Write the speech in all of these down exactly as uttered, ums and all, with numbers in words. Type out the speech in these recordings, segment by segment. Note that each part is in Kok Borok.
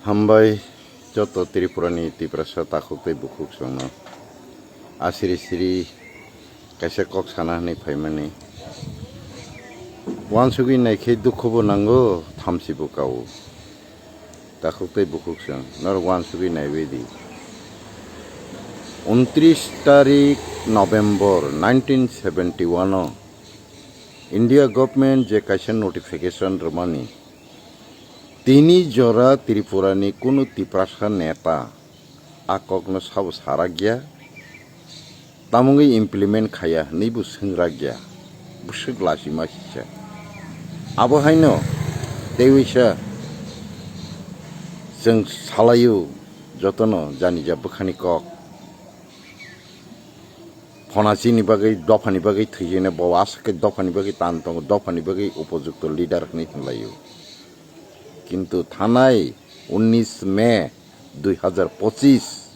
Hambai joto Tripurani Tiprasa takhuk tei bukhuk chwngno. Asiri siri kaisa kok sana hwnwi phaimani. Wansugwi naikhe dukhubo nango, thamsibo kao. Takhuk tei bukhuk chwng norok wansugwi naiwi di. Untris tarik November nineteen seventy one o India government je kaisa notification rwmani, tini jora Tripurani kunu Tiprasa neta a kokno sabo sarakya, tamungwi implement khaya hwnwi bo swngrakya, bwswk lachima kisa. Abo haino teiwisa chwng salaio jotono janija bwkhani kok. Phonachini bagwi, dophani bagwi thwijina bo aswk khe dophani bagwi tan tongo, dophani bagwi upojukto leader hwnwi hwnlaio. Kintu thanai unnis May dui hazar pochis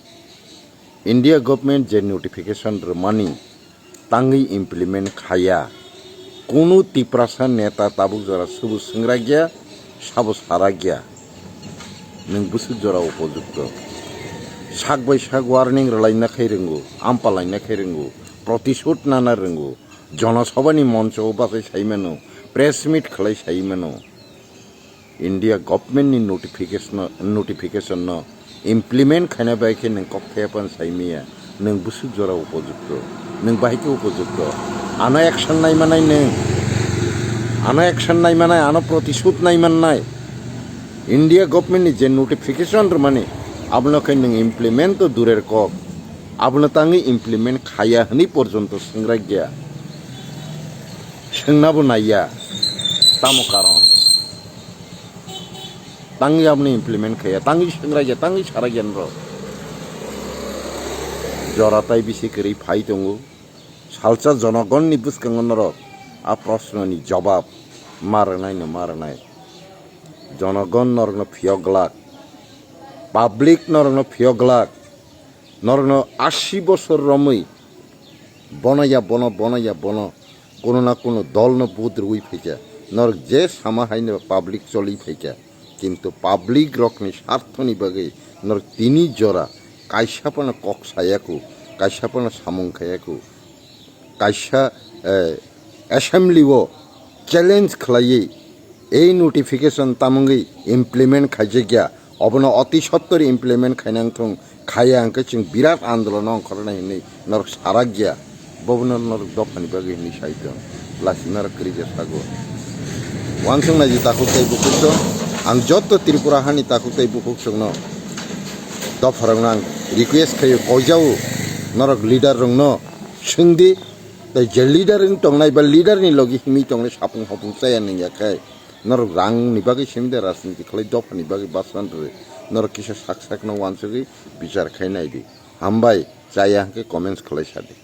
India government je notification rwmani tangwi implement khaya, kunu Tiprasa neta tabuk jora subu swngrakya, sabo sarakya. Nwng bwswk jora upojukto. Sak bai sak warning rwlaina khai rwngo, ampalaina khai rwngo, protisud nana rwngo, Jonosabhani moncho o bachai sai mano, press meet khlai sai mano. India government ni notification, notification no implement khaina bai khe nwng kok thaya pan sai maya, nwng bwswk jora upojukto, nwng bahai khe upojukto. Ano action nai manai nwng, ano action nai manai, ano protisud nai mannai. India government ni je notification rwmani, abono khe nwng implement to durer kok, abono tangwi implement khaya hwnwi porjonto swngrakya. Swngnabo naiya, tamo karon. Tangwi abono implement khaiya, tangwi swngrakya, tangwi sarakya norok. Jora tai bisi kwrwi phai tongo. Salsa jonogonni bwskango norok a prosnoni jobab ma rwnai no ma rwnai. Jonogon norokno phiyok glak. Public norokno phiyok glak. Norokno asi bosor romwi bono ya bono, bono ya bono, kuno na kuno dolno vote rwui phaikha. Norok je sama haino public choli phaikha. Kintu public rokni sarthoni bagwi norok tini jora kaisa phano kok sayaku, kaisa phano samung khayaku. Kaisa, eh, assembly o challenge khlaiwi ei notification tamungwi implement khaijakya, obono oti sottori implement khainang thung, khaiya hwnkhe chwng birat andolon ongkhornai hwnwi norok sarakya, bobono norok dophani bagwi hwnwi sai tong, lasi norok kwrwikhe sago. Wansuk naidi takhuk tei bukhuk chwng, ang joto Tripura hani takhuk tei bukhuk chwngno dopharokno ang request khaio, koijao norok leader rokno swngdi, tei je leader wng tongnai ba leader ni logi himwi tongnai sapung hopung chaya nangya khe, norok rang ni bagwi simi de rajniti khlai, dopha ni bagwi basan rw, norok kisa sak sak no wansugwi bichar khai nai di. Hambai, chaya hwnkhe comments khlai sa di.